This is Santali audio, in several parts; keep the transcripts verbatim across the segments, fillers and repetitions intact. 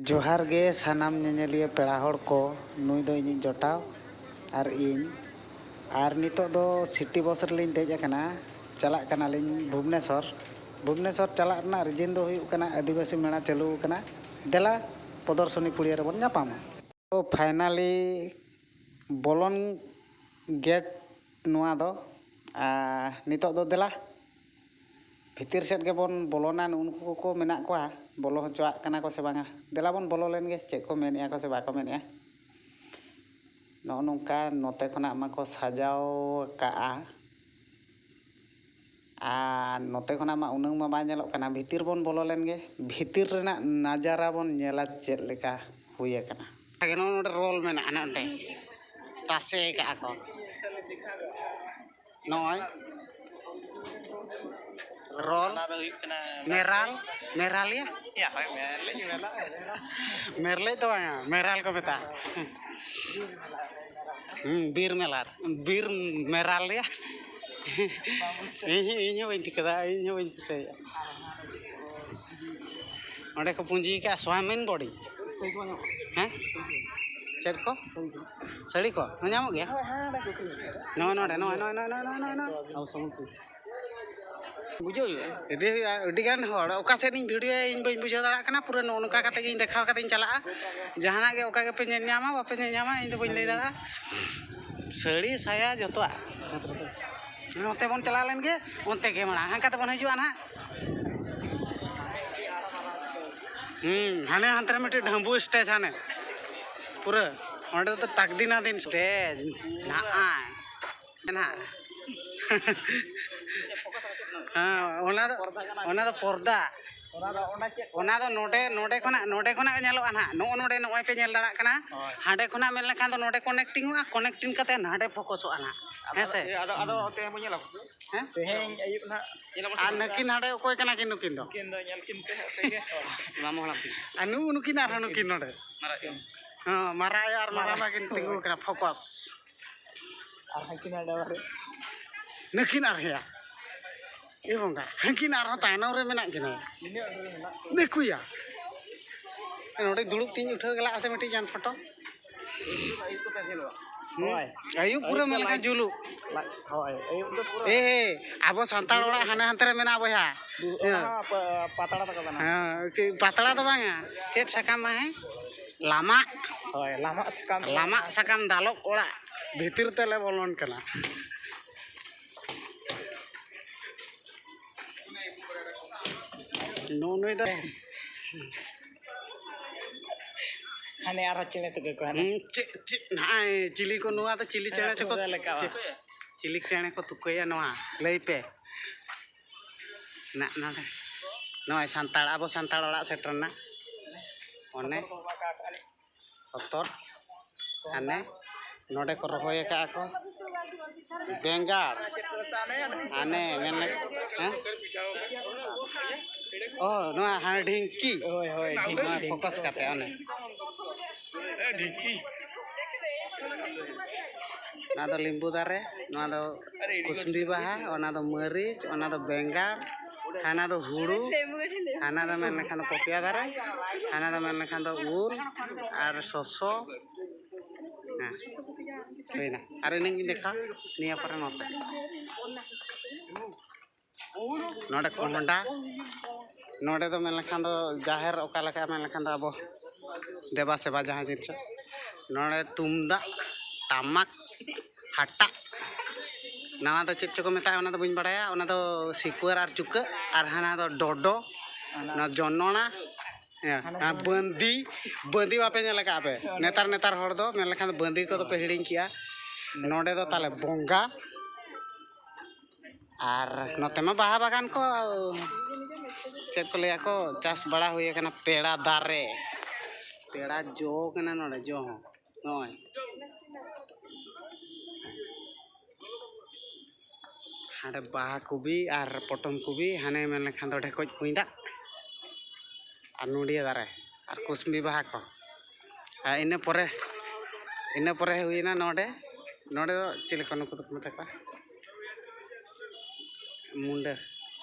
ᱡᱚᱦᱟᱨ ᱜᱮ ᱥᱟᱱᱟᱢ ᱧᱮᱧᱮᱞᱤᱭᱟᱹ ᱯᱮᱲᱟ ᱦᱚᱲ ᱠᱚ, ᱱᱩᱭ ᱫᱚ ᱤᱧᱤᱡ ᱡᱚᱴᱟᱣ ᱟᱨ ᱤᱧ᱾ ᱟᱨ ᱱᱤᱛᱚᱜ ᱫᱚ ᱥᱤᱴᱤ ᱵᱟᱥ ᱨᱮᱞᱤᱧ ᱫᱮᱡ ᱟᱠᱟᱱᱟ, ᱪᱟᱞᱟᱜ ᱠᱟᱱᱟᱞᱤᱧ ᱵᱷᱩᱵᱽᱱᱮᱥᱚᱨ᱾ ᱵᱷᱩᱵᱽᱱᱮᱥᱚᱨ ᱪᱟᱞᱟᱜ ᱨᱮᱱᱟᱜ ᱨᱤᱡᱤᱱ ᱫᱚ ᱦᱩᱭᱩᱜ ᱠᱟᱱᱟ ᱟᱹᱫᱤᱵᱟᱹᱥᱤ ᱢᱮᱞᱟ ᱪᱟᱹᱞᱩ ᱟᱠᱟᱱᱟ, ᱫᱮᱞᱟ ᱯᱨᱚᱫᱚᱨᱥᱚᱱᱤ ᱯᱩᱲᱤᱭᱟᱹ ᱨᱮᱵᱚᱱ ᱧᱟᱯᱟᱢᱟ᱾ ᱛᱚ ᱯᱷᱟᱭᱱᱟᱞᱤ ᱵᱚᱞᱚᱱ ᱜᱮᱴ ᱱᱚᱣᱟ ᱫᱚ᱾ ᱟᱨ ᱱᱤᱛᱚᱜ ᱫᱚ ᱫᱮᱞᱟ ᱵᱷᱤᱛᱤᱨ ᱥᱮᱫ ᱜᱮᱵᱚᱱ ᱵᱚᱞᱚᱱᱟ᱾ ᱱᱩᱜᱼᱩ ᱱᱩᱠᱩ ᱠᱚᱠᱚ ᱢᱮᱱᱟᱜ ᱠᱚᱣᱟ, ᱵᱚᱞᱚ ᱦᱚᱪᱚᱣᱟᱜ ᱠᱟᱱᱟ ᱠᱚ ᱥᱮ ᱵᱟᱝᱟ? ᱫᱮᱞᱟ ᱵᱚᱱ ᱵᱚᱞᱚ ᱞᱮᱱ ᱜᱮ, ᱪᱮᱫ ᱠᱚ ᱢᱮᱱᱮᱜᱼᱟ ᱠᱚ ᱥᱮ ᱵᱟᱠᱚ ᱢᱮᱱᱮᱜᱼᱟ᱾ ᱱᱚᱜᱼᱚ ᱱᱚᱝᱠᱟ ᱱᱚᱛᱮ ᱠᱷᱚᱱᱟᱜ ᱢᱟᱠᱚ ᱥᱟᱡᱟᱣ ᱠᱟᱜᱼᱟ᱾ ᱟᱨ ᱱᱚᱛᱮ ᱠᱷᱚᱱᱟᱜ ᱢᱟ ᱩᱱᱟᱹᱝ ᱢᱟ ᱵᱟᱭ ᱧᱮᱞᱚᱜ ᱠᱟᱱᱟ, ᱵᱷᱤᱛᱤᱨ ᱵᱚᱱ ᱵᱚᱞᱚ ᱞᱮᱱ ᱜᱮ, ᱵᱷᱤᱛᱤᱨ ᱨᱮᱱᱟᱜ ᱱᱟᱡᱟᱨᱟ ᱵᱚᱱ ᱧᱮᱞᱟ ᱪᱮᱫ ᱞᱮᱠᱟ ᱦᱩᱭ ᱟᱠᱟᱱᱟ᱾ ᱱᱚᱜᱼᱚ ᱱᱚᱰᱮ ᱨᱳᱞ ᱢᱮᱱᱟᱜᱼᱟ, ᱱᱚᱰᱮ ᱛᱟᱥᱮ ᱠᱟᱜᱼᱟ ᱠᱚ᱾ ᱱᱚᱜᱼᱚᱭ ᱨᱳᱞ᱾ ᱚᱱᱟ ᱫᱚ ᱦᱩᱭᱩᱜ ᱠᱟᱱᱟ ᱢᱮᱨᱟᱞ, ᱢᱮᱨᱟᱞᱤᱭᱟ᱾ ᱭᱟ, ᱦᱳᱭ, ᱢᱮᱨᱞᱮᱡ ᱢᱮᱞᱟ᱾ ᱢᱮᱨᱞᱮᱡ ᱫᱚ ᱵᱟᱝᱟ, ᱢᱮᱨᱟᱞ ᱠᱚ ᱢᱮᱛᱟᱜᱼᱟ᱾ ᱦᱩᱸ, ᱵᱤᱨ ᱢᱮᱞᱟ, ᱵᱤᱨ ᱢᱮᱨᱟᱞᱤᱭᱟ᱾ ᱤᱧ ᱦᱚᱸ, ᱤᱧ ᱦᱚᱸ ᱵᱟᱹᱧ ᱴᱷᱤᱠᱟᱹ ᱫᱟᱲᱮᱭᱟᱜᱼᱟ, ᱤᱧ ᱦᱚᱸ ᱵᱟᱹᱧ ᱴᱷᱤᱠᱟᱹᱭᱮᱫᱼᱟ᱾ ᱚᱸᱰᱮ ᱠᱚ ᱯᱩᱸᱡᱤ ᱠᱟᱜᱼᱟ ᱥᱣᱟᱢᱤᱱ ᱵᱚᱰᱤ᱾ ᱦᱮᱸ? ᱪᱮᱫ ᱠᱚ? ᱥᱟᱹᱲᱤ ᱠᱚ? ᱦᱚᱸ, ᱧᱟᱢᱚᱜ ᱜᱮᱭᱟ᱾ ᱱᱚᱜᱼᱚᱭ ᱱᱚᱰᱮ, ᱱᱚᱜᱼᱚᱭ, ᱱᱚᱜᱼᱚᱭ᱾ ᱵᱩᱡᱷᱟᱹᱣ ᱦᱩᱭᱩᱜᱼᱟ᱾ ᱤᱫᱤ ᱦᱩᱭᱩᱜᱼᱟ᱾ ᱟᱹᱰᱤ ᱜᱟᱱ ᱦᱚᱲ, ᱚᱠᱟ ᱥᱮᱫ ᱤᱧ ᱵᱷᱤᱰᱤᱭᱳᱭᱟ, ᱤᱧ ᱵᱟᱹᱧ ᱵᱩᱡᱷᱟᱹᱣ ᱫᱟᱲᱮᱭᱟᱜ ᱠᱟᱱᱟ᱾ ᱯᱩᱨᱟᱹ ᱱᱚᱜᱼᱚ ᱱᱚᱝᱠᱟ ᱠᱟᱛᱮ ᱜᱤᱧ ᱫᱮᱠᱷᱟᱣ ᱠᱟᱛᱮᱧ ᱪᱟᱞᱟᱜᱼᱟ᱾ ᱡᱟᱦᱟᱱᱟᱜ ᱜᱮ, ᱚᱠᱟ ᱜᱮᱯᱮ ᱧᱮᱞ ᱧᱟᱢᱟ, ᱵᱟᱯᱮ ᱧᱮᱞ ᱧᱟᱢᱟ, ᱤᱧ ᱫᱚ ᱵᱟᱹᱧ ᱞᱟᱹᱭ ᱫᱟᱲᱮᱭᱟᱜᱼᱟ᱾ ᱥᱟᱹᱲᱤ, ᱥᱟᱭᱟ, ᱡᱚᱛᱚᱣᱟᱜ᱾ ᱱᱚᱛᱮ ᱵᱚᱱ ᱪᱟᱞᱟᱣ ᱞᱮᱱ ᱜᱮ, ᱚᱱᱛᱮ ᱜᱮ ᱢᱟᱲᱟᱝ, ᱦᱟᱱᱠᱟ ᱛᱮᱵᱚᱱ ᱦᱤᱡᱩᱜᱼᱟ ᱱᱟᱦᱟᱜ᱾ ᱦᱩᱸ, ᱦᱟᱱᱮ ᱦᱟᱱᱛᱮ ᱨᱮ ᱢᱤᱫᱴᱮᱡ ᱰᱷᱟᱹᱢᱵᱩ ᱥᱴᱮᱡᱽ ᱦᱟᱱᱮ᱾ ᱯᱩᱨᱟᱹ ᱚᱸᱰᱮ ᱫᱚ ᱛᱟᱠᱫᱤᱱᱟᱫᱤᱱ ᱥᱴᱮᱡᱽ ᱱᱟᱦᱟᱜ᱾ ᱱᱟᱦᱟᱜ᱾ ᱦᱮᱸ, ᱚᱱᱟ ᱫᱚ, ᱚᱱᱟ ᱫᱚ ᱯᱚᱨᱫᱟ᱾ ᱚᱱᱟ ᱫᱚ ᱱᱚᱰᱮ, ᱱᱚᱰᱮ ᱠᱷᱚᱱᱟᱜ, ᱱᱚᱰᱮ ᱠᱷᱚᱱᱟᱜ ᱜᱮ ᱧᱮᱞᱚᱜᱼᱟ ᱱᱟᱦᱟᱜ᱾ ᱱᱚᱜᱼᱚ ᱱᱚᱰᱮ ᱱᱚᱜᱼᱚᱭ ᱯᱮ ᱧᱮᱞ ᱫᱟᱲᱮᱭᱟᱜ ᱠᱟᱱᱟ᱾ ᱦᱳᱭ᱾ ᱦᱟᱸᱰᱮ ᱠᱷᱚᱱᱟᱜ ᱢᱮᱱ ᱞᱮᱠᱷᱟᱱ ᱫᱚ ᱱᱚᱰᱮ ᱠᱚᱱᱮᱠᱴᱤᱝᱚᱜᱼᱟ, ᱠᱚᱱᱮᱠᱴᱤᱝ ᱠᱟᱛᱮ ᱱᱟᱰᱮ ᱯᱷᱳᱠᱚᱥᱚᱜᱼᱟ ᱱᱟᱦᱟᱜ᱾ ᱦᱮᱸ ᱥᱮ? ᱟᱫᱚ, ᱟᱫᱚ ᱛᱮᱦᱮᱧ ᱵᱚᱱ ᱧᱮᱞᱟ ᱵᱚᱥᱮ᱾ ᱦᱮᱸ? ᱛᱮᱦᱮᱧ ᱟᱹᱭᱩᱵ ᱱᱟᱦᱟᱜ ᱧᱮᱞ ᱟᱵᱚᱱ ᱥᱮ ᱟᱨ ᱵᱟᱝ? ᱱᱩᱠᱤᱱ ᱦᱟᱸᱰᱮ ᱚᱠᱚᱭ ᱠᱟᱱᱟ ᱠᱤᱱ ᱱᱩᱠᱤᱱ ᱫᱚ? ᱱᱩᱠᱤᱱ ᱫᱚ ᱧᱮᱞ ᱠᱤᱱ ᱯᱮ ᱦᱟᱯᱮ ᱜᱮ᱾ ᱢᱟᱢᱚ ᱦᱟᱲᱟᱢ ᱠᱤᱱ᱾ ᱟᱨ ᱱᱩᱜᱼᱩ ᱱᱩᱠᱤᱱ ᱟᱨᱦᱚᱸ ᱱᱩᱠᱤᱱ ᱱᱚᱰᱮ᱾ ᱢᱟᱨᱟᱜ ᱟᱭᱳ᱾ ᱦᱮᱸ, ᱢᱟᱨᱟᱜ ᱟᱭᱳ ᱟᱨ ᱢᱟᱨᱟᱝᱵᱟ ᱠᱤᱱ ᱛᱤᱸᱜᱩ ᱟᱠᱟᱱᱟ, ᱯᱷᱳᱠᱚᱥ᱾ ᱟᱨ ᱦᱟᱹᱱᱠᱤᱱ ᱦᱟᱸᱰᱮ ᱵᱟᱨᱮ᱾ ᱱᱩᱠᱤᱱ ᱟᱨᱦᱚᱸᱭᱟ᱾ ᱮ ᱵᱚᱸᱜᱟ, ᱦᱟᱹᱱᱠᱤᱱ ᱟᱨᱦᱚᱸ ᱛᱟᱭᱱᱚᱢ ᱨᱮ ᱢᱮᱱᱟᱜ ᱠᱤᱱᱟ᱾ ᱱᱤᱱᱟᱹᱜ ᱰᱷᱮᱨ ᱢᱮᱱᱟᱜ ᱠᱚᱣᱟ᱾ ᱱᱩᱠᱩᱭᱟ᱾ ᱱᱚᱰᱮ ᱫᱩᱲᱩᱵ ᱛᱤᱧ ᱩᱴᱷᱟᱹᱣ ᱜᱮᱞᱟᱜ ᱥᱮ ᱢᱤᱫᱴᱤᱡ ᱜᱟᱱ ᱯᱷᱳᱴᱳ᱾ ᱦᱳᱭ᱾ ᱟᱹᱭᱩᱵ ᱯᱩᱨᱟᱹ ᱢᱟᱱᱮ ᱠᱷᱟᱱ ᱡᱩᱞᱩᱜ᱾ ᱦᱳᱭ, ᱟᱹᱭᱩᱵ ᱫᱚ ᱯᱩᱨᱟᱹ ᱮ, ᱟᱵᱚ ᱥᱟᱱᱛᱟᱲ ᱚᱲᱟᱜ ᱦᱟᱱᱮ ᱦᱟᱱᱛᱮ ᱨᱮ ᱢᱮᱱᱟᱜᱼᱟ ᱵᱚᱭᱦᱟ᱾ ᱚᱱᱟ ᱦᱚᱸ ᱯᱟ-, ᱯᱟᱛᱲᱟ ᱛᱟᱠᱚ ᱠᱟᱱᱟ᱾ ᱦᱮᱸ, ᱠᱤ ᱯᱟᱛᱲᱟ ᱫᱚ ᱵᱟᱝᱟ, ᱪᱮᱫ ᱥᱟᱠᱟᱢ ᱢᱟ ᱦᱮᱸ? ᱞᱟᱢᱟᱜ᱾ ᱦᱳᱭ, ᱞᱟᱢᱟᱜ ᱥᱟᱠᱟᱢ ᱛᱮ᱾ ᱞᱟᱢᱟᱜ ᱥᱟᱠᱟᱢ ᱫᱟᱞᱚᱵ ᱚᱲᱟᱜ ᱵᱷᱤᱛᱤᱨ ᱛᱮᱞᱮ ᱵᱚᱞᱚᱱ ᱠᱟᱱᱟ᱾ ᱱᱩᱜᱼᱩ ᱱᱩᱭ ᱫᱚ ᱦᱟᱱᱮ ᱟᱨᱦᱚᱸ ᱪᱮᱬᱮ ᱛᱩᱠᱟᱹ ᱠᱚ ᱦᱟᱱᱮ᱾ ᱦᱩᱸ, ᱪᱮᱫ, ᱪᱮᱫ, ᱱᱚᱜᱼᱚᱭ ᱪᱤᱞᱤ ᱠᱚ ᱱᱚᱣᱟ ᱫᱚ ᱪᱤᱞᱤ ᱪᱮᱬᱮ ᱦᱮᱸ, ᱪᱚᱠᱚ? ᱯᱩᱨᱟᱹ ᱞᱮᱠᱟᱣᱟ᱾ ᱪᱮᱫ, ᱪᱤᱞᱤ ᱪᱮᱬᱮ ᱠᱚ ᱛᱩᱠᱟᱹᱭᱟ ᱱᱚᱣᱟ? ᱞᱟᱹᱭ ᱯᱮ᱾ ᱱᱟᱜ ᱱᱚᱰᱮ ᱱᱚᱜᱼᱚᱭ ᱥᱟᱱᱛᱟᱲ, ᱟᱵᱚ ᱥᱟᱱᱛᱟᱲ ᱚᱲᱟᱜ ᱥᱮᱴᱮᱨ ᱮᱱᱟ᱾ ᱚᱱᱮ ᱦᱚᱛᱚᱫ, ᱦᱟᱱᱮ ᱱᱚᱰᱮ ᱠᱚ ᱨᱚᱦᱚᱭ ᱟᱠᱟᱫᱼᱟ ᱠᱚ ᱵᱮᱸᱜᱟᱲ, ᱦᱟᱱᱮ ᱢᱮᱱ ᱞᱮ-, ᱦᱮᱸ? ᱚ, ᱱᱚᱣᱟ ᱦᱟᱱᱮ ᱰᱷᱤᱝᱠᱤ᱾ ᱦᱳᱭ, ᱦᱳᱭ, ᱰᱷᱤᱝᱠᱤ, ᱱᱚᱣᱟ ᱰᱷᱤᱝᱠᱤ᱾ Focus ᱠᱟᱛᱮ ᱚᱱᱮ᱾ ᱚᱱᱟ ᱫᱚ ᱞᱤᱢᱵᱩ ᱫᱟᱨᱮ, ᱱᱚᱣᱟ ᱫᱚ ᱠᱩᱥᱵᱤ ᱵᱟᱦᱟ, ᱚᱱᱟ ᱫᱚ ᱢᱟᱹᱨᱤᱪ, ᱚᱱᱟ ᱫᱚ ᱵᱮᱸᱜᱟᱲ, ᱦᱟᱱᱟ ᱫᱚ ᱦᱩᱲᱩ, ᱦᱟᱱᱟ ᱫᱚ ᱢᱮᱱ ᱞᱮᱠᱷᱟᱱ ᱫᱚ ᱯᱚᱯᱤᱭᱟ ᱫᱟᱨᱮ, ᱦᱟᱱᱟ ᱫᱚ ᱢᱮᱱ ᱞᱮᱠᱷᱟᱱ ᱫᱚ ᱩᱞ ᱟᱨ ᱥᱚᱥᱚ᱾ ᱦᱮᱸ, ᱦᱩᱭᱱᱟ᱾ ᱟᱨ ᱤᱱᱟᱹᱝ ᱜᱤᱧ ᱫᱮᱠᱷᱟᱣᱟ ᱱᱤᱭᱟᱹ ᱯᱚᱨᱮ ᱱᱚᱛᱮ᱾ ᱱᱚᱰᱮ ᱠᱚᱦᱰᱟ, ᱱᱚᱰᱮ ᱫᱚ ᱢᱮᱱ ᱞᱮᱠᱷᱟᱱ ᱫᱚ ᱡᱟᱦᱮᱨ, ᱚᱠᱟ ᱞᱮᱠᱟ ᱢᱮᱱ ᱞᱮᱠᱷᱟᱱ ᱫᱚ ᱟᱵᱚ ᱫᱮᱵᱟ ᱥᱮᱵᱟ ᱡᱟᱦᱟᱸ ᱡᱤᱱᱤᱥ, ᱱᱚᱰᱮ ᱛᱩᱢᱫᱟᱜ, ᱴᱟᱢᱟᱠ, ᱦᱟᱴᱟᱜ, ᱱᱟᱣᱟ ᱫᱚ ᱪᱮᱫ ᱪᱚᱠᱚ ᱢᱮᱛᱟᱜᱼᱟ, ᱚᱱᱟ ᱫᱚ ᱵᱟᱹᱧ ᱵᱟᱲᱟᱭᱟ, ᱚᱱᱟ ᱫᱚ ᱥᱤᱠᱩᱣᱟᱹᱨ ᱟᱨ ᱪᱩᱠᱟᱹᱜ, ᱟᱨ ᱦᱟᱱᱟ ᱫᱚ ᱰᱚᱰᱚ, ᱚᱱᱟ ᱡᱚᱱᱚᱲᱟ, ᱦᱮᱸ, ᱦᱟᱱᱟ ᱦᱮᱸ, ᱵᱟᱹᱱᱫᱤ, ᱵᱟᱹᱱᱫᱤ ᱵᱟᱯᱮ ᱧᱮᱞ ᱟᱠᱟᱫᱼᱟ ᱯᱮ? ᱱᱮᱛᱟᱨ, ᱱᱮᱛᱟᱨ ᱦᱚᱲ ᱫᱚ ᱢᱮᱱ ᱞᱮᱠᱷᱟᱱ ᱫᱚ ᱵᱟᱹᱱᱫᱤ ᱠᱚᱫᱚ ᱯᱮ ᱦᱤᱲᱤᱧ ᱠᱮᱜᱼᱟ᱾ ᱱᱚᱰᱮ ᱫᱚ ᱛᱟᱞᱮ ᱵᱚᱸᱜᱟ, ᱟᱨ ᱱᱚᱛᱮ ᱢᱟ ᱵᱟᱦᱟ ᱵᱟᱜᱟᱱ ᱠᱚ, ᱪᱮᱫ ᱠᱚ ᱞᱟᱹᱭᱟ ᱠᱚ, ᱪᱟᱥ ᱵᱟᱲᱟ ᱦᱩᱭ ᱟᱠᱟᱱᱟ᱾ ᱯᱮᱲᱟ ᱫᱟᱨᱮ, ᱯᱮᱲᱟ ᱡᱚ ᱠᱟᱱᱟ ᱱᱚᱰᱮ, ᱡᱚ ᱦᱚᱸ ᱱᱚᱜᱼᱚᱭ᱾ ᱦᱟᱸᱰᱮ ᱵᱟᱦᱟ ᱠᱚᱵᱤ ᱟᱨ ᱯᱚᱴᱚᱢ ᱠᱚᱵᱤ, ᱦᱟᱱᱮ ᱢᱮᱱ ᱞᱮᱠᱷᱟᱱ ᱫᱚ ᱰᱷᱮᱠᱚᱡ ᱠᱩᱸᱧ ᱫᱟᱜ ᱟᱨ ᱱᱚᱰᱤᱭᱟᱹ ᱫᱟᱨᱮ ᱟᱨ ᱠᱩᱥᱵᱤ ᱵᱟᱦᱟ ᱠᱚ᱾ ᱟᱨ ᱤᱱᱟᱹ ᱯᱚᱨᱮ, ᱤᱱᱟᱹ ᱯᱚᱨᱮ ᱦᱩᱭᱱᱟ ᱱᱚᱰᱮ, ᱱᱚᱰᱮ ᱫᱚ ᱪᱤᱞᱤ ᱠᱚ ᱱᱩᱠᱩ ᱫᱚᱠᱚ ᱢᱮᱛᱟ ᱠᱚᱣᱟ? ᱢᱩᱰᱟᱹ,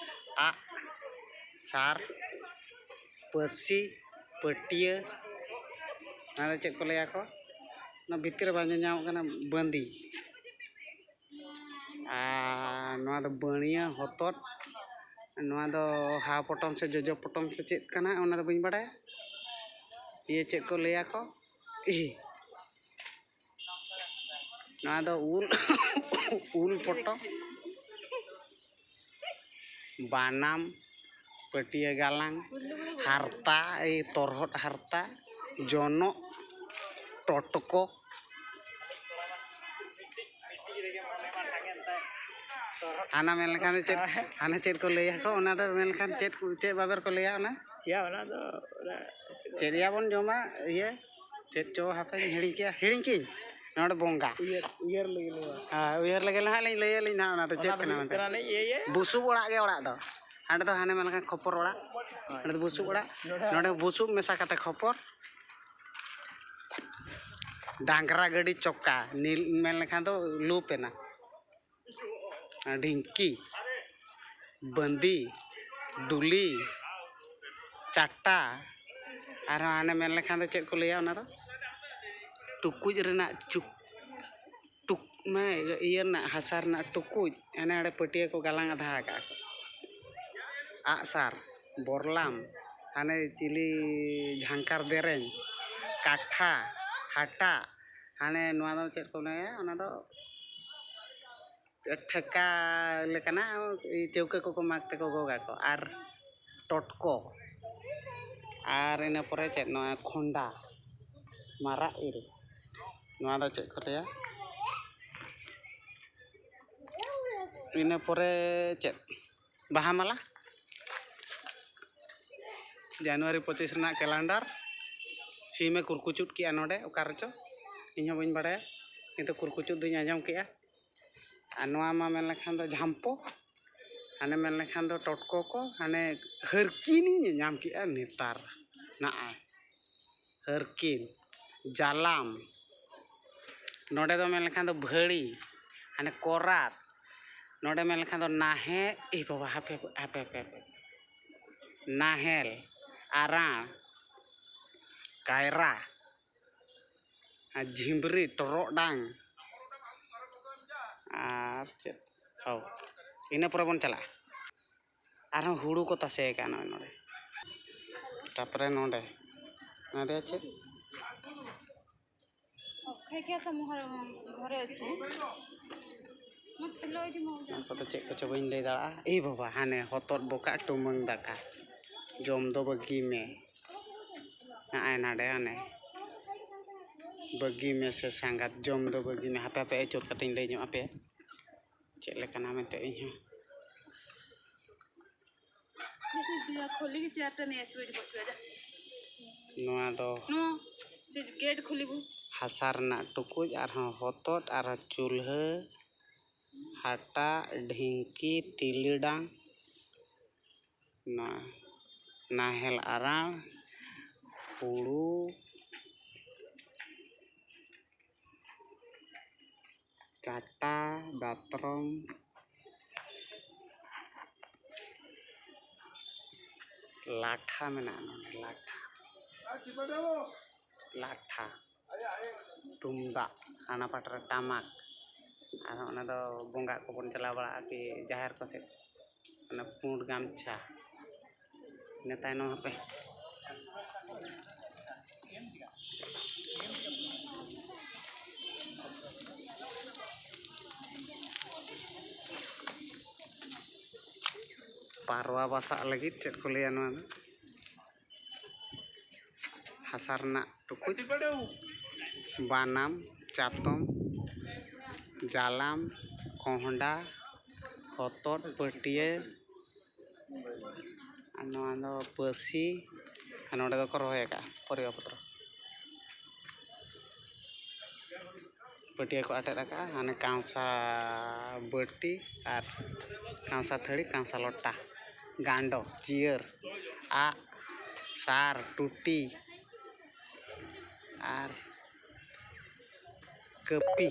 ᱟᱜ, ᱥᱟᱨ, ᱯᱟᱹᱥᱤ, ᱯᱟᱹᱴᱭᱟᱹ, ᱚᱱᱟ ᱫᱚ ᱪᱮᱫ ᱠᱚ ᱞᱟᱹᱭᱟ ᱠᱚ? ᱚᱱᱟ ᱵᱷᱤᱛᱤᱨ ᱨᱮ ᱵᱟᱝ ᱧᱮᱞ ᱧᱟᱢᱚᱜ ᱠᱟᱱᱟ, ᱵᱟᱺᱫᱤ᱾ ᱟᱨ ᱱᱚᱣᱟ ᱫᱚ ᱵᱟᱹᱲᱤᱭᱟᱹ ᱦᱚᱛᱚᱫ, ᱱᱚᱣᱟ ᱫᱚ ᱦᱟᱣ ᱯᱚᱴᱚᱢ ᱥᱮ ᱡᱚᱡᱚ ᱯᱚᱴᱚᱢ ᱥᱮ ᱪᱮᱫ ᱠᱟᱱᱟ, ᱚᱱᱟ ᱫᱚ ᱵᱟᱹᱧ ᱵᱟᱲᱟᱭᱟ᱾ ᱤᱭᱟᱹ ᱪᱮᱫ ᱠᱚ ᱞᱟᱹᱭᱟ ᱠᱚ? ᱤᱦ᱾ ᱱᱚᱣᱟ ᱫᱚ ᱩᱞ, ᱩᱞ ᱯᱚᱴᱚᱢ, ᱵᱟᱱᱟᱢ, ᱯᱟᱹᱴᱭᱟᱹ ᱜᱟᱞᱟᱝ, ᱦᱟᱨᱛᱟ, ᱮᱭ ᱛᱚᱨᱦᱚᱫ ᱦᱟᱨᱛᱟ, ᱡᱚᱱᱚᱜ, ᱴᱚᱴᱠᱚ᱾ ᱦᱟᱱᱟ ᱢᱮᱱ ᱞᱮᱠᱷᱟᱱ ᱫᱚ ᱪᱮᱫ, ᱦᱟᱱᱟ ᱪᱮᱫ ᱠᱚ ᱞᱟᱹᱭᱟ ᱠᱚ, ᱚᱱᱟ ᱫᱚ ᱢᱮᱱ ᱞᱮᱠᱷᱟᱱ ᱪᱮᱫ, ᱪᱮᱫ ᱵᱟᱵᱮᱨ ᱠᱚ ᱞᱟᱹᱭᱟ ᱚᱱᱟ? ᱭᱟ, ᱚᱱᱟ ᱫᱚ, ᱚᱱᱟ ᱪᱮᱫ ᱠᱚ ᱪᱮᱫ ᱭᱟ ᱵᱚᱱ ᱡᱚᱢᱟ? ᱤᱭᱟᱹ, ᱪᱮᱫ ᱪᱚ, ᱦᱟᱯᱮᱧ ᱦᱤᱲᱤᱧ ᱠᱮᱜᱼᱟ, ᱦᱤᱲᱤᱧ ᱠᱤᱧ᱾ ᱱᱚᱰᱮ ᱵᱚᱸᱜᱟ᱾ ᱩᱭᱦᱟᱹᱨ, ᱩᱭᱦᱟᱹᱨ ᱞᱟᱹᱜᱤᱫ ᱱᱚᱣᱟ᱾ ᱦᱮᱸ, ᱩᱭᱦᱟᱹᱨ ᱞᱟᱹᱜᱤᱫ ᱱᱟᱦᱟᱜ ᱞᱤᱧ ᱞᱟᱹᱭ ᱟᱹᱞᱤᱧ ᱱᱟᱦᱟᱜ ᱚᱱᱟ ᱫᱚ ᱪᱮᱫ ᱚᱱᱟ ᱫᱚ ᱠᱟᱱᱟ ᱦᱩᱭᱩᱜ ᱢᱮᱱᱛᱮ᱾ ᱠᱟᱱᱟ ᱱᱤᱭᱟᱹ, ᱤᱭᱟᱹ, ᱤᱭᱟᱹ᱾ ᱵᱩᱥᱩᱵ ᱚᱲᱟᱜ ᱜᱮ ᱚᱲᱟᱜ ᱫᱚ᱾ ᱦᱟᱸᱰᱮ ᱫᱚ ᱦᱟᱱᱮ ᱢᱮᱱ ᱞᱮᱠᱷᱟᱱ ᱠᱷᱚᱯᱚᱨ ᱚᱲᱟᱜ, ᱦᱳᱭ᱾ ᱱᱚᱰᱮ ᱫᱚ ᱵᱩᱥᱩᱵ ᱚᱲᱟᱜ᱾ ᱱᱚᱰᱮ ᱱᱚᱰᱮ ᱵᱩᱥᱩᱵ ᱢᱮᱥᱟ ᱠᱟᱛᱮ ᱠᱷᱚᱯᱚᱨ᱾ ᱰᱟᱝᱨᱟ ᱜᱟᱹᱰᱤ ᱪᱚᱠᱟ, ᱱᱤᱞ ᱢᱮᱱ ᱞᱮᱠᱷᱟᱱ ᱫᱚ ᱞᱩᱯ ᱮᱱᱟ᱾ ᱰᱷᱤᱝᱠᱤ, ᱵᱟᱺᱫᱤ, ᱰᱩᱞᱤ, ᱪᱟᱴᱟ, ᱟᱨᱦᱚᱸ ᱦᱟᱱᱮ ᱢᱮᱱ ᱞᱮᱠᱷᱟᱱ ᱫᱚ ᱪᱮᱫ ᱠᱚ ᱞᱟᱹᱭᱟ ᱚᱱᱟ ᱫᱚ? ᱴᱩᱠᱩᱡ ᱨᱮᱱᱟᱜ ᱪᱩᱠ-, ᱴᱩᱠ-, ᱢᱟᱱᱮ ᱤᱭᱟᱹ ᱨᱮᱱᱟᱜ, ᱦᱟᱥᱟ ᱨᱮᱱᱟᱜ ᱴᱩᱠᱩᱡ, ᱦᱟᱱᱮ ᱦᱟᱸᱰᱮ ᱯᱟᱹᱴᱭᱟᱹ ᱠᱚ ᱜᱟᱞᱟᱝ ᱟᱫᱷᱟ ᱟᱠᱟᱫᱼᱟ ᱠᱚ᱾ ᱟᱜᱼᱥᱟᱨ, ᱵᱚᱨᱞᱟᱢ, ᱦᱟᱱᱮ ᱪᱤᱞᱤ ᱡᱷᱟᱝᱠᱟᱨ ᱫᱮᱨᱮᱧ, ᱠᱟᱴᱷᱟ, ᱦᱟᱴᱟᱜ, ᱦᱟᱱᱮ ᱱᱚᱣᱟ ᱫᱚ ᱪᱮᱫ ᱠᱚ ᱞᱟᱹᱭᱟ? ᱚᱱᱟ ᱫᱚ ᱴᱷᱮᱠᱟ ᱞᱮᱠᱟᱱᱟᱜ, ᱪᱟᱹᱣᱠᱟᱹ ᱠᱚᱠᱚ ᱢᱟᱜᱽ ᱛᱮᱠᱚ ᱜᱚᱜᱟ ᱠᱚ᱾ ᱟᱨ ᱴᱚᱴᱠᱚ, ᱟᱨ ᱤᱱᱟᱹ ᱯᱚᱨᱮ ᱪᱮᱫ, ᱱᱚᱣᱟ ᱠᱷᱚᱸᱰᱟ, ᱢᱟᱨᱟᱜ ᱤᱞ, ᱱᱚᱣᱟ ᱫᱚ ᱪᱮᱫ ᱠᱚ ᱞᱟᱹᱭᱟ? ᱤᱱᱟᱹ ᱯᱚᱨᱮ ᱪᱮᱫ, ᱵᱟᱦᱟ ᱢᱟᱞᱟ, ᱡᱟᱱᱩᱣᱟᱨᱤ ᱯᱚᱸᱪᱤᱥ ᱨᱮᱱᱟᱜ ᱠᱮᱞᱮᱱᱰᱟᱨ᱾ ᱥᱤᱢᱮ ᱠᱩᱨᱠᱩᱪᱩᱫ ᱠᱮᱜᱼᱟ ᱱᱚᱰᱮ, ᱚᱠᱟ ᱨᱮᱪᱚ, ᱤᱧ ᱦᱚᱸ ᱵᱟᱹᱧ ᱵᱟᱲᱟᱭᱟ, ᱠᱤᱱᱛᱩ ᱠᱩᱨᱠᱩᱪᱩᱫ ᱫᱚᱧ ᱟᱸᱡᱚᱢ ᱠᱮᱜᱼᱟ᱾ ᱟᱨ ᱱᱚᱣᱟ ᱢᱟ ᱢᱮᱱ ᱞᱮᱠᱷᱟᱱ ᱫᱚ ᱡᱷᱟᱢᱯᱚ, ᱦᱟᱱᱮ ᱢᱮᱱ ᱞᱮᱠᱷᱟᱱ ᱫᱚ ᱴᱚᱴᱠᱚ ᱠᱚ, ᱦᱟᱱᱮ ᱦᱟᱹᱨᱠᱤᱱᱤᱧ ᱧᱟᱢ ᱠᱮᱜᱼᱟ ᱱᱮᱛᱟᱨ ᱱᱟᱜᱼᱟᱭ᱾ ᱦᱟᱹᱨᱠᱤᱱ, ᱡᱟᱞᱟᱢ, ᱱᱚᱰᱮ ᱫᱚ ᱢᱮᱱ ᱞᱮᱠᱷᱟᱱ ᱫᱚ ᱵᱷᱟᱹᱲᱤ, ᱦᱟᱱᱮ ᱠᱚᱨᱟᱛ, ᱱᱚᱰᱮ ᱢᱮᱱ ᱞᱮᱠᱷᱟᱱ ᱫᱚ ᱱᱟᱦᱮᱞ, ᱮ ᱵᱟᱵᱟ, ᱦᱟᱯᱮ, ᱦᱟᱯᱮ, ᱦᱟᱯᱮ, ᱦᱟᱯᱮ, ᱱᱟᱦᱮᱞ, ᱟᱨᱟᱬ, ᱠᱟᱭᱨᱟ, ᱟᱨ ᱡᱷᱤᱢᱵᱽᱨᱤ, ᱴᱚᱨᱚᱰᱟᱝ, ᱟᱨ ᱪᱮᱫ, ᱦᱳ, ᱤᱱᱟᱹ ᱯᱚᱨᱮ ᱵᱚᱱ ᱪᱟᱞᱟᱜᱼᱟ᱾ ᱟᱨᱦᱚᱸ ᱦᱩᱲᱩ ᱠᱚ ᱛᱟᱥᱮ ᱟᱠᱟᱫᱼᱟ ᱱᱚᱜᱼᱚᱭ ᱱᱚᱰᱮ᱾ ᱛᱟᱨᱯᱚᱨᱮ ᱱᱚᱰᱮ, ᱱᱚᱰᱮ ᱪᱮᱫ? ᱚᱱᱟ ᱠᱚᱫᱚ ᱪᱮᱫ ᱠᱚᱪᱚ ᱵᱟᱹᱧ ᱞᱟᱹᱭ ᱫᱟᱲᱮᱭᱟᱜᱼᱟ᱾ ᱮ ᱵᱟᱵᱟ, ᱦᱟᱱᱮ ᱦᱚᱛᱚᱫ ᱵᱚᱠᱟᱜ ᱴᱩᱢᱟᱹᱝ ᱫᱟᱠᱟ, ᱡᱚᱢ ᱫᱚ ᱵᱟᱹᱜᱤ ᱢᱮ᱾ ᱱᱚᱜᱼᱚᱭ ᱱᱟᱰᱮ ᱦᱟᱱᱮ ᱵᱟᱹᱜᱤ ᱢᱮ ᱥᱮ ᱥᱟᱸᱜᱟᱛ, ᱡᱚᱢ ᱫᱚ ᱵᱟᱹᱜᱤ ᱢᱮ᱾ ᱦᱟᱯᱮ ᱦᱟᱯᱮ ᱟᱹᱪᱩᱨ ᱠᱟᱛᱮᱧ ᱞᱟᱹᱭ ᱧᱚᱜ ᱟᱯᱮᱭᱟ ᱪᱮᱫ ᱞᱮᱠᱟᱱᱟ ᱢᱮᱱᱛᱮ ᱤᱧ ᱦᱚᱸ᱾ जैसे दुआ खोलेगी चार टन एसबीडी बस बजा। ᱱᱚᱣᱟ ᱫᱚ नो, से गेट खोली वो। ᱦᱟᱥᱟ ᱨᱮᱱᱟᱜ ᱴᱩᱠᱩᱡ, ᱟᱨᱦᱚᱸ ᱦᱚᱛᱚᱫ, ᱟᱨᱦᱚᱸ ᱪᱩᱞᱦᱟᱹ, ᱦᱟᱴᱟᱜ, ᱰᱷᱤᱝᱠᱤ, ᱛᱤᱞᱤᱰᱟᱝ, ᱱᱟ-, ᱱᱟᱦᱮᱞ ᱟᱨᱟᱬ, ᱦᱩᱲᱩ, ᱪᱟᱴᱟ, ᱫᱟᱛᱨᱚᱢ, ᱞᱟᱴᱷᱟ ᱢᱮᱱᱟᱜᱼᱟ ᱱᱚᱰᱮ, ᱞᱟᱴᱷᱟ, ᱞᱟᱴᱷᱟ, ᱛᱩᱢᱫᱟᱜ, ᱦᱟᱱᱟ ᱯᱟᱴ ᱨᱮ ᱴᱟᱢᱟᱠ, ᱟᱨ ᱚᱱᱟ ᱫᱚ ᱵᱚᱸᱜᱟ ᱠᱚᱵᱚᱱ ᱪᱟᱞᱟᱣ ᱵᱟᱲᱟᱜᱼᱟ ᱠᱤ ᱡᱟᱦᱮᱨ ᱠᱚ ᱥᱮᱫ, ᱚᱱᱟ ᱯᱩᱸᱰ ᱜᱟᱢᱪᱷᱟ᱾ ᱤᱱᱟᱹ ᱛᱟᱭᱱᱚᱢ ᱦᱟᱯᱮ ᱯᱟᱨᱣᱟ ᱵᱟᱥᱟᱜ ᱞᱟᱹᱜᱤᱫ ᱪᱮᱫ ᱠᱚ ᱞᱟᱹᱭᱟ ᱱᱚᱣᱟ ᱫᱚ? ᱦᱟᱥᱟ ᱨᱮᱱᱟᱜ ᱴᱩᱠᱩᱡ, ᱵᱟᱱᱟᱢ, ᱪᱟᱛᱚᱢ, ᱡᱟᱞᱟᱢ, ᱠᱚᱦᱰᱟ, ᱦᱚᱛᱚᱫ, ᱯᱟᱹᱴᱭᱟᱹ, ᱟᱨ ᱱᱚᱣᱟ ᱫᱚ ᱯᱟᱹᱥᱤ, ᱟᱨ ᱱᱚᱰᱮ ᱫᱚᱠᱚ ᱨᱚᱦᱚᱭ ᱟᱠᱟᱫᱼᱟ ᱯᱚᱨᱤᱵᱟ ᱯᱚᱛᱨᱚ᱾ ᱯᱟᱹᱴᱭᱟᱹ ᱠᱚ ᱟᱴᱮᱫ ᱟᱠᱟᱫᱼᱟ, ᱦᱟᱱᱮ ᱠᱟᱸᱥᱟ ᱵᱟᱹᱴᱤ ᱟᱨ ᱠᱟᱸᱥᱟ ᱛᱷᱟᱹᱨᱤ, ᱠᱟᱸᱥᱟ ᱞᱚᱴᱟ, ᱜᱟᱸᱰᱚ, ᱪᱤᱭᱟᱹᱨ, ᱟᱜ, ᱥᱟᱨ, ᱴᱩᱴᱤ ᱟᱨ ᱠᱟᱹᱯᱤ᱾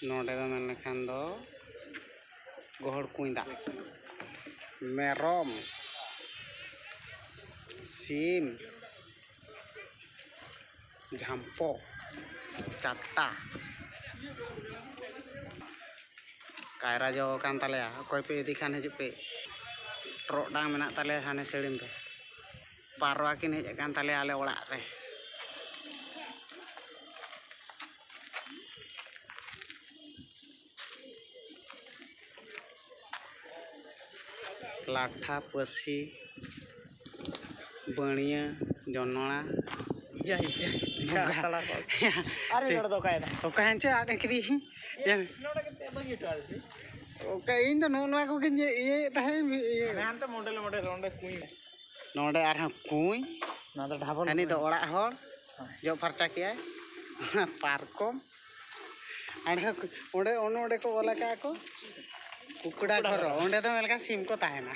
ᱱᱚᱰᱮ ᱫᱚ ᱢᱮᱱ ᱞᱮᱠᱷᱟᱱ ᱫᱚ ᱜᱚᱦᱚᱲ ᱠᱩᱸᱧ ᱫᱟᱜ, ᱢᱮᱨᱚᱢ, ᱥᱤᱢ, ᱡᱷᱟᱢᱯᱚ, ᱪᱟᱴᱴᱟ᱾ ᱠᱟᱭᱨᱟ ᱡᱚ ᱠᱟᱱ ᱛᱟᱞᱮᱭᱟ, ᱚᱠᱚᱭ ᱯᱮ ᱤᱫᱤ ᱠᱷᱟᱱ ᱦᱤᱡᱩᱜ ᱯᱮ᱾ ᱴᱚᱨᱚᱰᱟᱝ ᱢᱮᱱᱟᱜ ᱛᱟᱞᱮᱭᱟ ᱦᱟᱱᱮ ᱥᱟᱹᱲᱤᱢ ᱨᱮ᱾ ᱯᱟᱨᱣᱟ ᱠᱤᱱ ᱦᱮᱡ ᱟᱠᱟᱱ ᱛᱟᱞᱮᱭᱟ ᱟᱞᱮ ᱚᱲᱟᱜ ᱨᱮ᱾ ᱞᱟᱴᱷᱟ, ᱯᱟᱹᱥᱤ, ᱵᱟᱹᱲᱤᱭᱟᱹ, ᱡᱚᱱᱚᱲᱟ᱾ ᱤᱭᱟᱹ, ᱤᱭᱟᱹ, ᱤᱭᱟᱹ, ᱵᱚᱸᱜᱟ᱾ ᱛᱟᱞᱟ ᱠᱚ᱾ ᱟᱨ ᱢᱤᱫ ᱦᱚᱲ ᱫᱚ ᱚᱠᱟᱭᱮᱱᱟ? ᱚᱠᱟ ᱦᱮᱸᱪᱚ ᱟᱫ ᱠᱤᱫᱤᱧ᱾ ᱤᱭᱟᱹ᱾ ᱱᱚᱰᱮ ᱠᱟᱛᱮ ᱵᱟᱹᱜᱤ ᱦᱚᱴᱚ ᱟᱫᱮ ᱛᱮ᱾ ᱚᱠᱟ, ᱤᱧ ᱫᱚ ᱱᱚᱜᱼᱚ ᱱᱚᱣᱟ ᱠᱚᱜᱮᱧ ᱤᱭᱟᱹ-, ᱤᱭᱟᱹᱭᱮᱫ ᱛᱟᱦᱮᱸᱫ, ᱤᱭᱟᱹ᱾ ᱦᱟᱱᱮ ᱦᱟᱱᱛᱮ ᱢᱚᱰᱮᱞ, ᱢᱚᱰᱮᱞ, ᱚᱸᱰᱮ ᱠᱩᱸᱧ ᱢᱮ᱾ ᱱᱚᱰᱮ ᱟᱨᱦᱚᱸ ᱠᱩᱸᱧ᱾ ᱱᱚᱣᱟ ᱫᱚ ᱰᱷᱟᱵᱚᱞ ᱦᱟᱹᱱᱤ ᱫᱚ ᱠᱩᱸᱧ᱾ ᱚᱲᱟᱜ ᱦᱚᱲ᱾ ᱦᱮᱸ᱾ ᱡᱚᱜ ᱯᱷᱟᱨᱪᱟ ᱠᱮᱜᱼᱟᱭ᱾ ᱯᱟᱨᱠᱚᱢ᱾ ᱟᱨ ᱚᱸᱰᱮ, ᱚᱱᱮ ᱚᱸᱰᱮ ᱠᱚ ᱚᱞ ᱟᱠᱟᱫ ᱠᱚ, ᱠᱩᱠᱲᱟ ᱠᱩᱠᱲᱟ ᱜᱷᱚᱨᱚ᱾ ᱜᱷᱚᱨᱚ᱾ ᱚᱸᱰᱮ ᱫᱚ ᱢᱮᱱ ᱞᱮᱠᱷᱟᱱ ᱥᱤᱢ ᱠᱚ ᱛᱟᱦᱮᱱᱟ᱾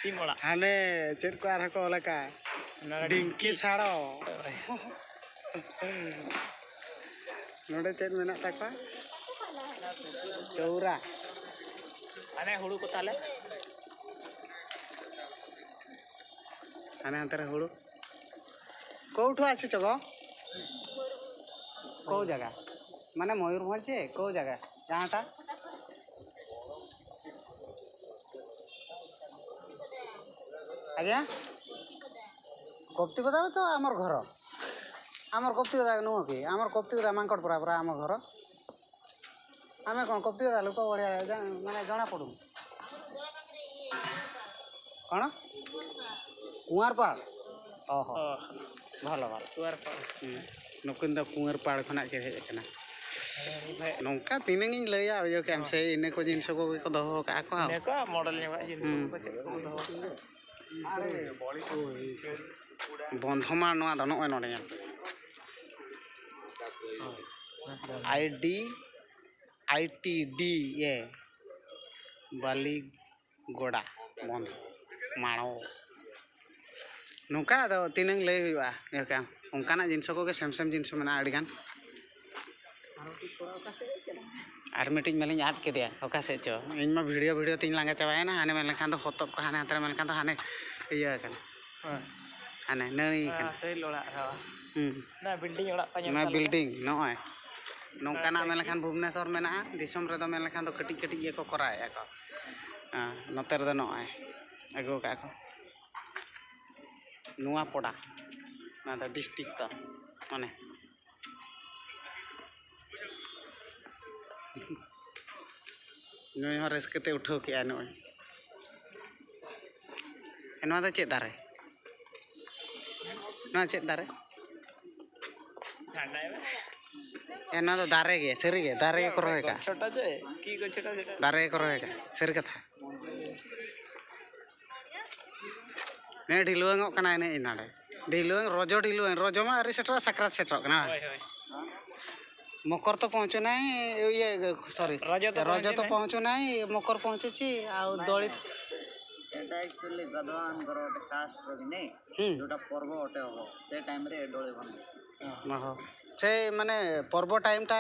ᱥᱤᱢ ᱚᱲᱟᱜ᱾ ᱦᱟᱱᱮ ᱪᱮᱫ ᱠᱚ ᱟᱨᱦᱚᱸ ᱠᱚ ᱚᱞ ᱟᱠᱟᱫ? ᱚᱱᱟ ᱰᱷᱤᱝᱠᱤ ᱰᱷᱤᱝᱠᱤ᱾ ᱥᱟᱲᱚ᱾ ᱦᱳᱭ᱾ ᱱᱚᱰᱮ ᱪᱮᱫ ᱢᱮᱱᱟᱜ ᱛᱟᱠᱚᱣᱟ? ᱪᱳᱣᱨᱟ᱾ ᱦᱟᱱᱮ ᱦᱩᱲᱩ ᱠᱚ ᱛᱟᱞᱮ᱾ ᱦᱟᱱᱮ ᱦᱟᱱᱛᱮ ᱨᱮ ᱦᱩᱲᱩ᱾ କୋଉଠୁ ଆସିଛ ଗୋ? କୋଉ ଜାଗା? ମାନେ ମୟୂରଭଞ୍ଜ ଯେ କୋଉ ଜାଗା? ଗାଁଟା? ଆଜ୍ଞା? କପ୍ତିପଦା ତ ଆମର ଘର। ଆମର କପ୍ତିପଦା ନୁହଁ କି? ଆମର କପ୍ତିପଦା ମାଙ୍କଡ଼ପଡ଼ା ପରା ଆମ ଘର। ଆମେ କ'ଣ କପ୍ତିପଦା ଲୋକ ଭଳିଆ ଜା-, ମାନେ ଜଣାପଡ଼ୁନି? କ'ଣ? କୁଆଁରପାଳ? ଓହୋ। ᱚ, ଭଲ, ଭଲ। ᱠᱩᱣᱟᱨ ᱯᱟᱲ᱾ ᱦᱩᱸ। ᱱᱩᱠᱤᱱ ᱫᱚ ᱠᱩᱣᱟᱹᱨᱯᱟᱲ ᱠᱷᱚᱱᱟᱜ ᱠᱤᱱ ᱦᱮᱡ ᱟᱠᱟᱱᱟ᱾ ᱦᱮᱸ᱾ ᱱᱚᱝᱠᱟ ᱛᱤᱱᱟᱹᱝ ᱤᱧ ᱞᱟᱹᱭᱟ, ᱤᱭᱟᱹ ᱠᱮᱢ ᱥᱮ ᱤᱱᱟᱹ ᱠᱚ ᱡᱤᱱᱤᱥ ᱠᱚᱜᱮ ᱠᱚ ᱫᱚᱦᱚ ᱟᱠᱟᱫᱼᱟ ᱠᱚ᱾ ᱤᱱᱟᱹ ᱠᱚ ᱢᱚᱰᱮᱞ ᱧᱚᱜᱟᱜ ᱡᱤᱱᱤᱥ ᱦᱩᱸ᱾ ᱠᱚ ᱪᱮᱫ ᱠᱚ ᱫᱚᱦᱚ ᱟᱠᱟᱫᱼᱟ᱾ ᱵᱚᱱᱫᱷᱚᱢᱟᱲ ᱱᱚᱣᱟ ᱫᱚ ᱱᱚᱜᱼᱚᱭ ᱱᱚᱰᱮ ᱧᱮᱞ ᱯᱮ᱾ ᱦᱳᱭ᱾ ᱟᱭ ᱰᱤ, ᱟᱭ ᱴᱤ ᱰᱤ ᱮ, ᱵᱟᱞᱤ ᱜᱚᱰᱟ, ᱵᱚᱱᱫᱷᱚ, ᱢᱟᱲᱚ᱾ ᱱᱚᱝᱠᱟ ᱟᱫᱚ ᱛᱤᱱᱟᱹᱝ ᱞᱟᱹᱭ ᱦᱩᱭᱩᱜᱼᱟ, ᱤᱭᱟᱹ ᱠᱟᱜ ᱟᱢ᱾ ᱚᱱᱠᱟᱱᱟᱜ ᱡᱤᱱᱤᱥ ᱠᱚᱜᱮ ᱥᱮᱢ ᱥᱮᱢ ᱡᱤᱱᱤᱥ ᱢᱮᱱᱟᱜᱼᱟ ᱟᱹᱰᱤᱜᱟᱱ᱾ ᱟᱨ ᱢᱤᱫᱴᱤᱡ ᱢᱟᱞᱤᱧ ᱟᱫ ᱠᱮᱫᱮᱭᱟ, ᱚᱠᱟ ᱥᱮᱫ ᱪᱚ᱾ ᱤᱧ ᱢᱟ video, video ᱛᱤᱧ ᱞᱟᱸᱜᱟ ᱪᱟᱵᱟᱭᱮᱱᱟ, ᱦᱟᱱᱮ ᱢᱮᱱ ᱞᱮᱠᱷᱟᱱ ᱫᱚ ᱦᱚᱛᱚᱫ ᱠᱚ, ᱦᱟᱱᱮ ᱦᱟᱱᱛᱮ ᱨᱮ ᱢᱮᱱ ᱞᱮᱠᱷᱟᱱ ᱫᱚ ᱦᱟᱱᱮ ᱤᱭᱟᱹ ᱟᱠᱟᱱᱟ᱾ ᱦᱟᱱᱮ ᱱᱟᱹᱲᱤ ᱠᱟᱱᱟ᱾ ᱴᱟᱹᱭᱤᱞ ᱚᱲᱟᱜ, ᱦᱳᱭ᱾ ᱦᱩᱸ᱾ ᱚᱱᱟ ᱵᱤᱞᱰᱤᱝ ᱚᱲᱟᱜ ᱠᱚ ᱧᱮᱞ ᱱᱚᱣᱟ ᱥᱟᱞ ᱵᱤᱞᱰᱤᱝ ᱱᱚᱜᱼᱚᱭ ᱱᱚᱝᱠᱟᱱᱟᱜ ᱢᱮᱱ ᱞᱮᱠᱷᱟᱱ ᱵᱷᱩᱵᱽᱱᱮᱥᱚᱨ ᱢᱮᱱᱟᱜᱼᱟ, ᱫᱤᱥᱚᱢ ᱨᱮᱫᱚ ᱢᱮᱱ ᱞᱮᱠᱷᱟᱱ ᱫᱚ ᱠᱟᱹᱴᱤᱡ ᱠᱟᱹᱴᱤᱡ ᱜᱮᱠᱚ ᱠᱚᱨᱟᱣᱮᱫᱼᱟ ᱠᱚ᱾ ᱦᱮᱸ, ᱱᱚᱛᱮ ᱨᱮᱫᱚ ᱱᱚᱜᱼᱚᱭ ᱟᱹᱜᱩ ᱟᱠᱟᱫᱼᱟ ᱠᱚ ᱱᱚᱣᱟ ᱯᱚᱰᱟ, ᱱᱚᱣᱟ ᱫᱚ ᱰᱤᱥᱴᱤᱠ ᱫᱚ ᱢᱟᱱᱮ ᱱᱩᱭ ᱦᱚᱸ ᱨᱟᱹᱥᱠᱟᱹ ᱛᱮ ᱩᱴᱷᱟᱹᱣ ᱠᱮᱜᱼᱟᱭ ᱱᱚᱜᱼᱚᱭ᱾ ᱮ, ᱱᱚᱣᱟ ᱫᱚ ᱪᱮᱫ ᱫᱟᱨᱮ? ᱱᱚᱣᱟ ᱪᱮᱫ ᱫᱟᱨᱮ? ᱮ, ᱱᱚᱣᱟ ᱫᱚ ᱫᱟᱨᱮ ᱜᱮ, ᱥᱟᱹᱨᱤ ᱜᱮ, ᱫᱟᱨᱮ ᱜᱮᱠᱚ ᱨᱚᱦᱚᱭ ᱠᱟᱜᱼᱟ᱾ ᱪᱷᱳᱴᱟ ᱪᱮ? ᱠᱤ ᱠᱚ ᱪᱷᱳᱴᱟ ᱪᱷᱳᱴᱟ? ᱫᱟᱨᱮ ᱜᱮᱠᱚ ᱨᱚᱦᱚᱭ ᱠᱟᱜᱼᱟ, ᱥᱟᱹᱨᱤ ᱠᱟᱛᱷᱟ᱾ ᱦᱮᱸ, ᱰᱷᱤᱞᱣᱟᱹᱝᱚᱜ ᱠᱟᱱᱟ ᱮᱱᱮᱡ ᱱᱟᱰᱮ᱾ ᱰᱷᱤᱞᱣᱟᱹᱝ, ᱨᱚᱡᱚ ᱰᱷᱤᱞᱣᱟᱹᱝ, ᱨᱚᱡᱚ ᱢᱟ ᱟᱹᱣᱨᱤ ᱥᱮᱴᱮᱨᱚᱜᱼᱟ, ᱥᱟᱠᱨᱟᱛ ᱥᱮᱴᱮᱨᱚᱜ ᱠᱟᱱᱟ᱾ ᱦᱳᱭ, ᱦᱳᱭ᱾ ମକର ତ ପହଞ୍ଚୁ ନାହିଁ, ଇଏ, ସରି, ରଜ ତ ରଜ ତ ପହଞ୍ଚୁ ନାହିଁ। ପହଞ୍ଚୁ ନାହିଁ, ମକର ପହଞ୍ଚୁଛି, ଆଉ ଦୋଳି ତ ଏଇଟା ଆକ୍ଚୁଆଲି ଗଧମାନଙ୍କର ଗୋଟେ କାଷ୍ଟର କି ନାଇଁ, ହୁଁ। ଯୋଉଟା ପର୍ବ ଗୋଟେ ହବ, ସେ ଟାଇମରେ ଏ ଦୋଳି ବନାଏ। ଓହୋ। ସେ ମାନେ ପର୍ବ ଟାଇମଟା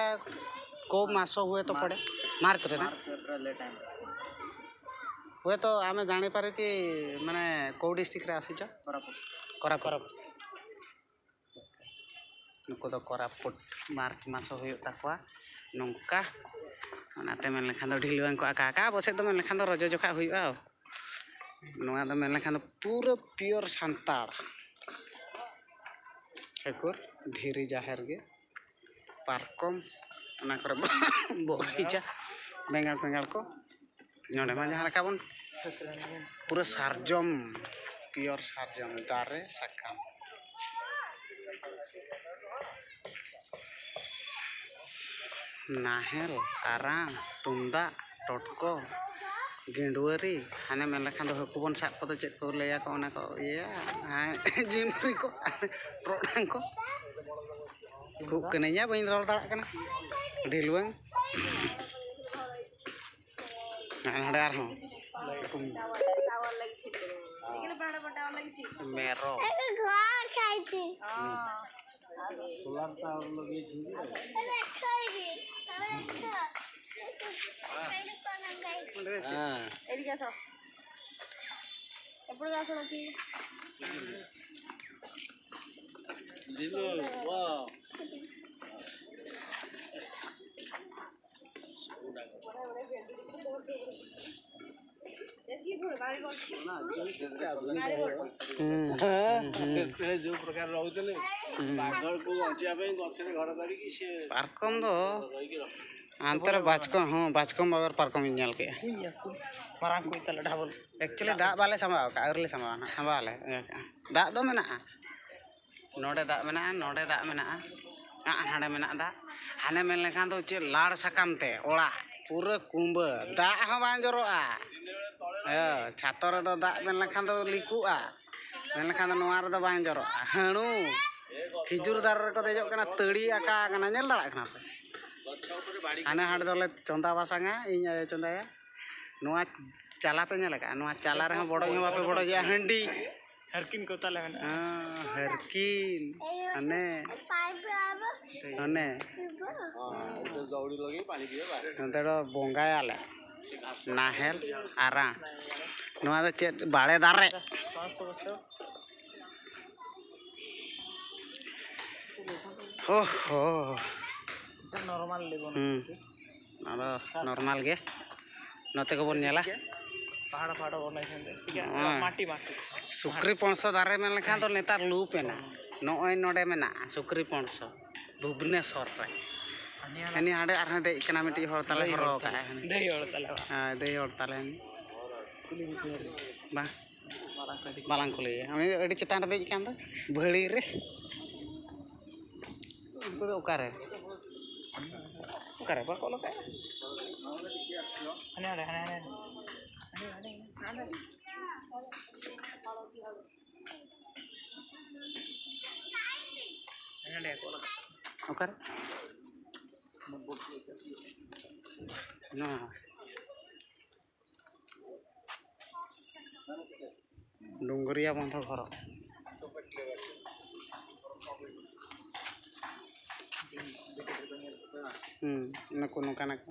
କୋଉ ମାସ ହୁଏ ତ ପଡ଼େ? ମାର୍ଚ୍ଚରେ ନା? ମାର୍ଚ୍ଚ, ଏପ୍ରିଲ ଏ ଟାଇମରେ। ହୁଏତ ଆମେ ଜାଣିପାରୁ କି ମାନେ କୋଉ ଡିଷ୍ଟ୍ରିକ୍ଟରେ ଆସିଛ? କୋରାପୁଟ। କୋରାପୁଟ। ᱱᱩᱠᱩ ᱫᱚ ᱠᱳᱨᱟᱯᱩᱴ ᱢᱟᱨᱪ ᱢᱟᱥ ᱦᱚᱸ ᱦᱩᱭᱩᱜ ᱛᱟᱠᱚᱣᱟ ᱱᱚᱝᱠᱟ᱾ ᱚᱱᱟᱛᱮ ᱢᱮᱱ ᱞᱮᱠᱷᱟᱱ ᱫᱚ ᱰᱷᱤᱞᱣᱟᱹᱝ ᱠᱚ ᱟᱠᱟ ᱟᱠᱟ, ᱟᱵᱚ ᱥᱮᱫ ᱫᱚ ᱢᱮᱱ ᱞᱮᱠᱷᱟᱱ ᱫᱚ ᱨᱚᱡᱚ ᱡᱚᱠᱷᱟᱜ ᱦᱩᱭᱩᱜᱼᱟ᱾ ᱱᱚᱣᱟ ᱫᱚ ᱢᱮᱱ ᱞᱮᱠᱷᱟᱱ ᱫᱚ ᱯᱩᱨᱟᱹ ᱯᱤᱭᱳᱨ ᱥᱟᱱᱛᱟᱲ᱾ ᱴᱷᱟᱹᱠᱩᱨ ᱫᱷᱤᱨᱤ ᱡᱟᱦᱮᱨ ᱜᱮ, ᱯᱟᱨᱠᱚᱢ, ᱚᱱᱟ ᱠᱚᱨᱮ ᱵᱚᱜᱤᱪᱟ, ᱵᱮᱸᱜᱟᱲ ᱵᱮᱸᱜᱟᱲ ᱠᱚ᱾ ᱱᱚᱰᱮ ᱢᱟ ᱡᱟᱦᱟᱸ ᱞᱮᱠᱟ ᱵᱚᱱ ᱯᱩᱨᱟᱹ ᱥᱟᱨᱡᱚᱢ, ᱯᱤᱭᱳᱨ ᱥᱟᱨᱡᱚᱢ ᱫᱟᱨᱮ ᱥᱟᱠᱟᱢ᱾ ᱱᱟᱦᱮᱞ, ᱟᱨᱟᱬ, ᱛᱩᱢᱫᱟᱜ, ᱴᱚᱴᱠᱚ, ᱜᱮᱸᱰᱩᱣᱟᱹᱨᱤ, ᱦᱟᱱᱮ ᱢᱮᱱ ᱞᱮᱠᱷᱟᱱ ᱫᱚ ᱦᱟᱹᱠᱩ ᱵᱚᱱ ᱥᱟᱵ ᱠᱚᱫᱚ ᱪᱮᱫ ᱠᱚ ᱞᱟᱹᱭᱟ ᱠᱚ, ᱚᱱᱟ ᱠᱚ ᱤᱭᱟᱹᱭᱟ, ᱦᱮᱸ, ᱡᱤᱢᱨᱤ ᱠᱚ, ᱴᱚᱨᱚᱰᱟᱝ ᱠᱚ᱾ ᱠᱷᱩᱜ ᱠᱟᱹᱱᱟᱹᱧᱟ, ᱵᱟᱹᱧ ᱨᱚᱲ ᱫᱟᱲᱮᱭᱟᱜ ᱠᱟᱱᱟ᱾ ᱰᱷᱤᱞᱣᱟᱹᱝ᱾ ᱦᱟᱸᱰᱮ ᱟᱨᱦᱚᱸ ᱢᱮᱨᱚᱢ᱾ ଏପଟକୁ ଆସ ଦେଖି। ସେଥିରେ ଯୋଉ ପ୍ରକାର ରହୁଥିଲେ, ବାଘକୁ ବଞ୍ଚିବା ପାଇଁ ଗଛରେ ଘର କରିକି ସେ ପାର୍କମ ᱫᱚ ରହିକି ରହେ। ᱚᱱᱛᱮ ᱨᱮ ᱵᱟᱪᱠᱚᱢ, ᱦᱚᱸ, ᱵᱟᱪᱠᱚᱢ ᱵᱟᱵᱮᱨ ᱯᱟᱨᱠᱚᱢ ᱤᱧ ᱧᱮᱞ ᱠᱮᱜᱼᱟ᱾ ᱢᱟᱨᱟᱝ ᱠᱚ ᱛᱟᱞᱮ ᱰᱷᱟᱵᱚᱞ᱾ ᱮᱠᱪᱩᱭᱮᱞᱤ ᱫᱟᱜ ᱵᱟᱞᱮ ᱥᱟᱢᱵᱟᱣ ᱠᱟᱜᱼᱟ, ᱟᱹᱣᱨᱤ ᱞᱮ ᱥᱟᱢᱵᱟᱣᱟ ᱱᱟᱦᱟᱜ, ᱥᱟᱢᱵᱟᱣ ᱟᱞᱮ᱾ ᱫᱟᱜ ᱫᱚ ᱢᱮᱱᱟᱜᱼᱟ, ᱱᱚᱰᱮ ᱫᱟᱜ ᱢᱮᱱᱟᱜᱼᱟ, ᱱᱚᱰᱮ ᱫᱟᱜ ᱢᱮᱱᱟᱜᱼᱟ, ᱟᱜ ᱦᱟᱸᱰᱮ ᱢᱮᱱᱟᱜ ᱫᱟᱜ᱾ ᱦᱟᱱᱮ ᱢᱮᱱ ᱞᱮᱠᱷᱟᱱ ᱫᱚ ᱪᱮᱫ ᱞᱟᱲ ᱥᱟᱠᱟᱢ ᱛᱮ ᱚᱲᱟᱜ ᱯᱩᱨᱟᱹ ᱠᱩᱢᱵᱟᱹ, ᱫᱟᱜ ᱦᱚᱸ ᱵᱟᱝ ᱡᱚᱨᱚᱜᱼᱟ᱾ ᱦᱮᱸ, ᱪᱷᱟᱛᱚ ᱨᱮᱫᱚ ᱫᱟᱜ ᱢᱮᱱ ᱞᱮᱠᱷᱟᱱ ᱫᱚ ᱞᱤᱠᱩᱜᱼᱟ, ᱢᱮᱱ ᱞᱮᱠᱷᱟᱱ ᱫᱚ ᱱᱚᱣᱟ ᱨᱮᱫᱚ ᱵᱟᱝ ᱡᱚᱨᱚᱜᱼᱟ᱾ ᱦᱟᱹᱬᱩ, ᱠᱷᱤᱡᱩᱨ ᱫᱟᱨᱮ ᱨᱮᱠᱚ ᱫᱮᱡᱚᱜ ᱠᱟᱱᱟ, ᱛᱟᱹᱲᱤ ᱟᱠᱟ ᱠᱟᱱᱟ, ᱧᱮᱞ ᱫᱟᱲᱮᱭᱟᱜ ᱠᱟᱱᱟ ᱯᱮ᱾ ᱦᱟᱱᱮ ᱦᱟᱸᱰᱮ ᱫᱚᱞᱮ ᱪᱚᱸᱫᱟ ᱵᱟᱥᱟᱝᱟ, ᱤᱧ ᱟᱭᱳ ᱪᱚᱸᱫᱟᱭᱟ᱾ ᱱᱚᱣᱟ ᱪᱟᱞᱟ ᱯᱮ ᱧᱮᱞ ᱟᱠᱟᱫᱼᱟ? ᱱᱚᱣᱟ ᱪᱟᱞᱟ ᱨᱮᱦᱚᱸ ᱵᱚᱰᱚᱡ ᱦᱚᱸ ᱵᱟᱯᱮ ᱵᱚᱰᱚᱡᱮᱜᱼᱟ, ᱦᱟᱺᱰᱤ᱾ ᱦᱟᱨᱠᱤᱱ ᱠᱚ ᱛᱟᱞᱮ ᱢᱮᱱᱟᱜᱼᱟ᱾ ᱦᱮᱸ, ᱦᱟᱨᱠᱤᱱ᱾ ᱦᱟᱱᱮ᱾ ᱦᱟᱱᱮ᱾ ᱱᱚᱛᱮ ᱫᱚ ᱵᱚᱸᱜᱟᱭᱟᱞᱮ᱾ ᱱᱟᱦᱮᱞ ᱟᱨᱟᱬ᱾ ᱱᱚᱣᱟ ᱫᱚ ᱪᱮᱫ? ᱵᱟᱲᱮ ᱫᱟᱨᱮ᱾ ᱯᱟᱸᱪᱥᱚ ᱵᱚᱪᱷᱚᱨ᱾ ᱦᱳ ᱦᱳ᱾ ᱱᱚᱨᱢᱟᱞ ᱞᱮᱵᱩ᱾ ᱦᱩᱸ᱾ ᱟᱫᱚ ᱱᱚᱨᱢᱟᱞ ᱜᱮ᱾ ᱱᱚᱛᱮ ᱜᱮᱵᱚᱱ ᱧᱮᱞᱟ᱾ ᱯᱟᱦᱟᱲ ᱯᱟᱦᱟᱲ ᱵᱚᱱ ᱞᱟᱹᱭ ᱠᱷᱟᱱ ᱫᱚ, ᱴᱷᱤᱠ ᱜᱮᱭᱟ? ᱦᱮᱸ᱾ ᱢᱟᱴᱤ, ᱢᱟᱴᱤ᱾ ᱥᱩᱠᱨᱤ ᱯᱚᱱᱥᱚ ᱫᱟᱨᱮ ᱢᱮᱱ ᱞᱮᱠᱷᱟᱱ ᱫᱚ ᱱᱮᱛᱟᱨ ᱞᱩᱯ ᱮᱱᱟ᱾ ᱱᱚᱜᱼᱚᱭ ᱱᱚᱰᱮ ᱢᱮᱱᱟᱜᱼᱟ ᱥᱩᱠᱨᱤ ᱯᱚᱱᱥᱚ, ᱵᱷᱩᱵᱽᱱᱮᱥᱚᱨ ᱨᱮ᱾ ᱦᱟᱹᱱᱤ ᱦᱟᱸᱰᱮ ᱟᱨᱦᱚᱸ ᱫᱮᱡ ᱠᱟᱱᱟ ᱢᱤᱫᱴᱤᱡ ᱦᱚᱲ ᱛᱟᱞᱮ, ᱫᱟᱹᱭ ᱦᱚᱨᱚ ᱦᱚᱲ ᱠᱟᱜᱼᱟᱭ ᱦᱟᱹᱱᱤ᱾ ᱫᱟᱹᱭ ᱦᱚᱲ ᱛᱟᱞᱮ ᱵᱟᱝ᱾ ᱦᱮᱸ, ᱫᱟᱹᱭ ᱦᱚᱲ ᱛᱟᱞᱮ ᱦᱟᱹᱱᱤ᱾ ᱠᱩᱞᱤ ᱢᱮ, ᱠᱩᱞᱤ ᱢᱮ᱾ ᱵᱟᱝ᱾ ᱢᱟᱨᱟᱝ ᱠᱚ ᱤᱫᱤ ᱵᱟᱞᱟᱝ ᱠᱩᱞᱤᱭᱮᱭᱟ᱾ ᱩᱱᱤ ᱫᱚ ᱟᱹᱰᱤ ᱪᱮᱛᱟᱱ ᱨᱮ ᱫᱮᱡ ᱠᱟᱱ ᱫᱚ, ᱵᱷᱟᱹᱲᱤ ᱨᱮ᱾ ᱩᱱᱠᱩ ᱫᱚ ᱚᱠᱟᱨᱮ? ᱚᱠᱟᱨᱮ? ᱵᱟᱠᱚ ᱚᱞ ᱟᱠᱟᱫᱼᱟ? ᱦᱟᱱᱮ ᱦᱟᱸᱰᱮ, ᱦᱟᱱᱮ ᱦᱟᱸᱰᱮ᱾ ᱦᱟᱱᱮ ᱦᱟᱸᱰᱮ, ᱦᱟᱸᱰᱮ᱾ ᱦᱟᱱᱮ ᱦᱟᱸᱰᱮ ᱠᱚ ᱚᱞ ᱟᱠᱟᱫᱼᱟ᱾ ᱚᱠᱟᱨᱮ? ᱱᱚᱣᱟ᱾ ᱰᱩᱝᱜᱩᱨᱤᱭᱟ ᱵᱚᱱᱫᱷᱚ ᱜᱷᱚᱨ᱾ ᱦᱩᱸ, ᱱᱩᱠᱩ ᱱᱚᱝᱠᱟᱱᱟ ᱠᱚ᱾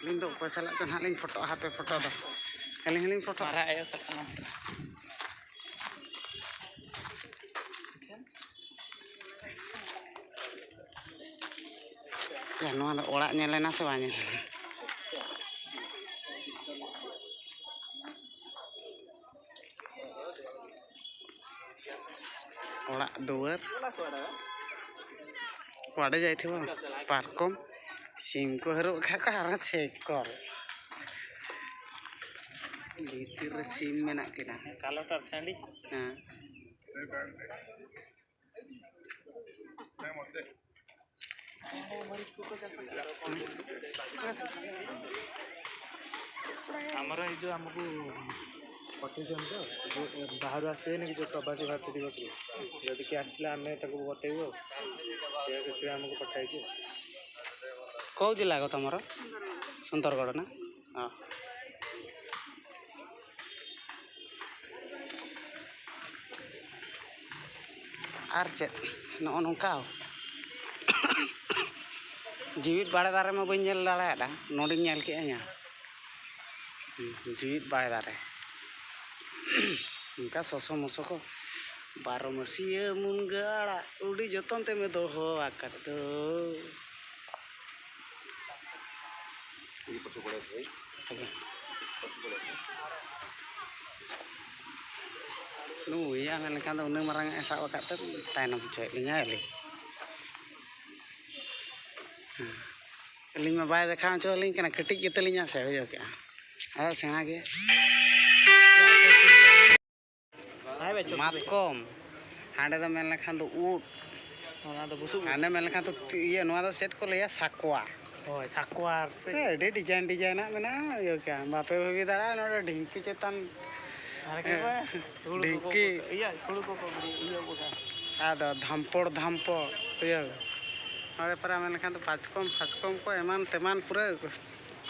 ᱤᱧ ᱫᱚ ᱚᱠᱚᱭ ᱥᱟᱞᱟᱜ ᱪᱚ ᱱᱟᱦᱟᱜ ᱞᱤᱧ ᱯᱷᱳᱴᱳᱜᱼᱟ, ᱦᱟᱯᱮ ᱯᱷᱳᱴᱳ ᱫᱚ᱾ ᱟᱹᱞᱤᱧ ᱦᱚᱸᱞᱤᱧ ᱯᱷᱳᱴᱳᱜᱼᱟ᱾ ᱢᱟᱨᱟᱝ ᱟᱭᱳ ᱥᱟᱞᱟᱜ ᱦᱚᱸ᱾ ᱭᱟ, ᱱᱚᱣᱟ ᱫᱚ ᱚᱲᱟᱜ ᱧᱮᱞ ᱮᱱᱟ ᱥᱮ ᱵᱟᱝ ᱧᱮᱞ ᱮᱱᱟ? ᱚᱲᱟᱜ ᱫᱩᱣᱟᱹᱨ᱾ ᱠᱩᱟᱰᱮ ᱡᱟᱭᱛᱷᱤᱵᱚ? ᱯᱟᱨᱠᱚᱢ, ᱥᱤᱢ ᱠᱚ ᱦᱟᱹᱨᱩᱵ ᱟᱠᱟᱫ ᱠᱚᱣᱟ, ᱟᱨ ᱥᱮᱠᱚᱨ᱾ ᱵᱷᱤᱛᱤᱨ ᱨᱮ ᱥᱤᱢ ᱢᱮᱱᱟᱜ ᱠᱤᱱᱟ᱾ ᱠᱟᱞᱚᱴ ᱟᱨ ᱥᱟᱺᱰᱤ᱾ ᱦᱮᱸ᱾ ଆମର ଏଇ ଯେଉଁ ଆମକୁ ପଠେଇଛନ୍ତି ତ, ଯେଉଁ ବାହାରୁ ଆସିବେନି କି, ଯେଉଁ ପ୍ରବାସୀ ଭାରତୀୟ ଦିବସରୁ, ଯଦି କିଏ ଆସିଲା, ଆମେ ତାକୁ ବତେଇବୁ ଆଉ। ସେ ସେଥିପାଇଁ ଆମକୁ ପଠାଇଛି। କେଉଁ ଜିଲ୍ଲା ଆଗ ତମର? ସୁନ୍ଦରଗଡ଼ ନା? ᱦᱚᱸ᱾ ᱟᱨ ᱪᱮᱫ, ᱱᱚᱜᱼᱚ ᱱᱚᱝᱠᱟ ᱡᱤᱣᱤᱫ ᱵᱟᱲᱮ ᱫᱟᱨᱮ ᱢᱟ ᱵᱟᱹᱧ ᱧᱮᱞ ᱫᱟᱲᱮᱭᱟᱫᱟ, ᱱᱚᱰᱮᱧ ᱧᱮᱞ ᱠᱮᱫᱼᱟ ᱧᱟ᱾ ᱦᱩᱸ, ᱡᱤᱣᱤᱫ ᱵᱟᱲᱮ ᱫᱟᱨᱮ᱾ ᱚᱱᱠᱟ ᱥᱚᱥᱚ ᱢᱚᱥᱚ ᱠᱚ, ᱵᱟᱨᱚ ᱢᱟᱹᱥᱤᱭᱟᱹ ᱢᱩᱱᱜᱟᱹ ᱟᱲᱟᱜ, ᱟᱹᱰᱤ ᱡᱚᱛᱚᱱ ᱛᱮᱢᱮ ᱫᱚᱦᱚ ᱟᱠᱟᱫ ᱫᱚ᱾ ᱱᱩᱭᱟ ᱢᱮᱱ ᱞᱮᱠᱷᱟᱱ ᱫᱚ ᱩᱱᱟᱹᱜ ᱢᱟᱨᱟᱝ ᱮ ᱥᱟᱵ ᱟᱠᱟᱫ ᱛᱮ ᱛᱟᱭᱱᱚᱢ ᱦᱚᱪᱚᱭᱮᱫ ᱞᱤᱧᱟᱭ ᱟᱹᱞᱤᱧ᱾ ᱦᱮᱸ᱾ ᱟᱹᱞᱤᱧ ᱢᱟ ᱵᱟᱭ ᱫᱮᱠᱷᱟᱣ ᱦᱚᱪᱚ ᱟᱹᱞᱤᱧ ᱠᱟᱱᱟ, ᱠᱟᱹᱴᱤᱡ ᱜᱮᱛᱟᱞᱤᱧᱟ ᱥᱮ, ᱵᱩᱡᱷᱟᱹᱣ ᱠᱮᱜᱼᱟ᱾ ᱟᱫᱚ ᱥᱮᱬᱟ ᱜᱮ᱾ ᱦᱮᱸ ᱵᱷᱟᱭ, ᱪᱚᱞ᱾ ᱢᱟᱛᱠᱚᱢ, ᱦᱟᱸᱰᱮ ᱫᱚ ᱢᱮᱱ ᱞᱮᱠᱷᱟᱱ ᱫᱚ ᱩᱫ, ᱚᱱᱟ ᱫᱚ ᱵᱩᱥᱩᱵ ᱩᱫ᱾ ᱦᱟᱸᱰᱮ ᱢᱮᱱ ᱞᱮᱠᱷᱟᱱ ᱫᱚ ᱛᱤ-, ᱤᱭᱟᱹ, ᱱᱚᱣᱟ ᱫᱚ ᱪᱮᱫ ᱠᱚ ᱞᱟᱹᱭᱟ? ᱥᱟᱠᱣᱟ᱾ ᱦᱳᱭ, ᱥᱟᱠᱣᱟ ᱥᱮ ᱮ, ᱪᱮᱫ? ᱟᱹᱰᱤ design design ᱟᱜ ᱢᱮᱱᱟᱜᱼᱟ, ᱤᱭᱟᱹ ᱠᱮᱜᱼᱟ, ᱵᱟᱯᱮ ᱵᱷᱟᱹᱵᱤ ᱫᱟᱲᱮᱭᱟᱜᱼᱟ, ᱱᱚᱰᱮ ᱰᱷᱤᱝᱠᱤ ᱪᱮᱛᱟᱱ, ᱟᱨ ᱮ, ᱪᱮᱫ ᱠᱚ? ᱦᱩᱲᱩ ᱠᱚᱠᱚ ᱰᱷᱤᱝᱠᱤ᱾ ᱤᱭᱟᱹ, ᱦᱩᱲᱩ ᱠᱚᱠᱚ ᱤᱭᱟᱹ ᱠᱚ ᱠᱟᱱᱟ᱾ ᱟᱫᱚ ᱫᱷᱟᱢᱯᱚᱲ ᱫᱷᱟᱢᱯᱚᱲ, ᱤᱭᱟᱹ, ᱱᱚᱰᱮ ᱯᱟᱨᱟ ᱢᱮᱱ ᱞᱮᱠᱷᱟᱱ ᱫᱚ ᱯᱟᱪᱠᱚᱢ ᱯᱷᱟᱪᱠᱚᱢ ᱠᱚ ᱮᱢᱟᱱ ᱛᱮᱢᱟᱱ ᱯᱩᱨᱟᱹ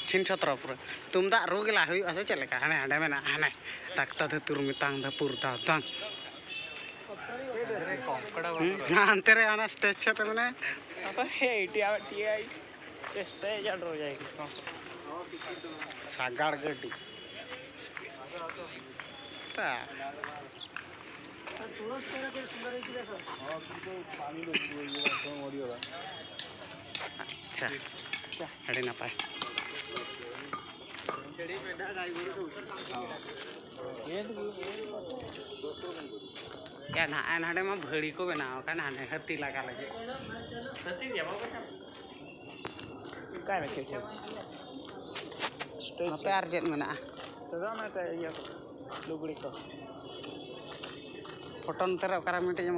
ᱪᱷᱤᱱ ᱪᱷᱚᱛᱨᱚ ᱯᱩᱨᱟᱹ᱾ ᱛᱩᱢᱫᱟᱜ ᱨᱩ ᱜᱮ ᱞᱟ ᱦᱩᱭᱩᱜᱼᱟ ᱥᱮ ᱪᱮᱫ ᱞᱮᱠᱟ? ᱦᱟᱱᱮ ᱦᱟᱸᱰᱮ ᱢᱮᱱᱟᱜᱼᱟ, ᱦᱟᱱᱮ ᱫᱟᱠᱛᱟ ᱫᱷᱟᱹᱛᱩᱨ ᱢᱮᱛᱟᱝ ᱫᱷᱟᱹᱯᱩᱨ ᱫᱟ ᱫᱟᱝ᱾ ᱦᱩᱸ, ᱦᱟᱱᱛᱮ ᱨᱮ ᱚᱱᱟ stage ᱥᱮᱫ ᱨᱮ ᱢᱮᱱᱟᱭᱟ᱾ ᱮᱭᱴᱤ ᱟᱣᱟᱨ ᱴᱤ ᱟᱭ᱾ ᱥᱟᱜᱟᱲ ᱜᱟᱹᱰᱤ᱾ ᱛᱟ᱾ ᱟᱪᱪᱷᱟ, ᱟᱹᱰᱤ ᱱᱟᱯᱟᱭ᱾ ᱭᱟ ᱱᱟᱦᱟᱜ ᱱᱟᱰᱮ ᱢᱟ ᱵᱷᱟᱹᱲᱤ ᱠᱚ ᱵᱮᱱᱟᱣ ᱟᱠᱟᱱ, ᱦᱟᱱᱮ ᱦᱟᱹᱛᱤ ᱞᱟᱜᱟ ᱞᱟᱹᱜᱤᱫ᱾ ᱦᱟᱹᱛᱤ ᱜᱮ ᱵᱟᱝ ᱠᱟᱱᱟ᱾ ᱚᱠᱟᱨᱮ ᱪᱮᱫ ᱪᱮᱫ? ᱱᱚᱛᱮ ᱟᱨ ᱪᱮᱫ ᱢᱮᱱᱟᱜᱼᱟ? ᱛᱚᱵᱮ ᱚᱱᱟ ᱛᱮ ᱤᱭᱟᱹ ᱠᱚ, ᱞᱩᱜᱽᱲᱤ ᱠᱚ᱾ ᱯᱷᱳᱴᱳ ᱱᱚᱛᱮ ᱨᱮ ᱚᱠᱟᱨᱮ ᱢᱤᱫᱴᱮᱡ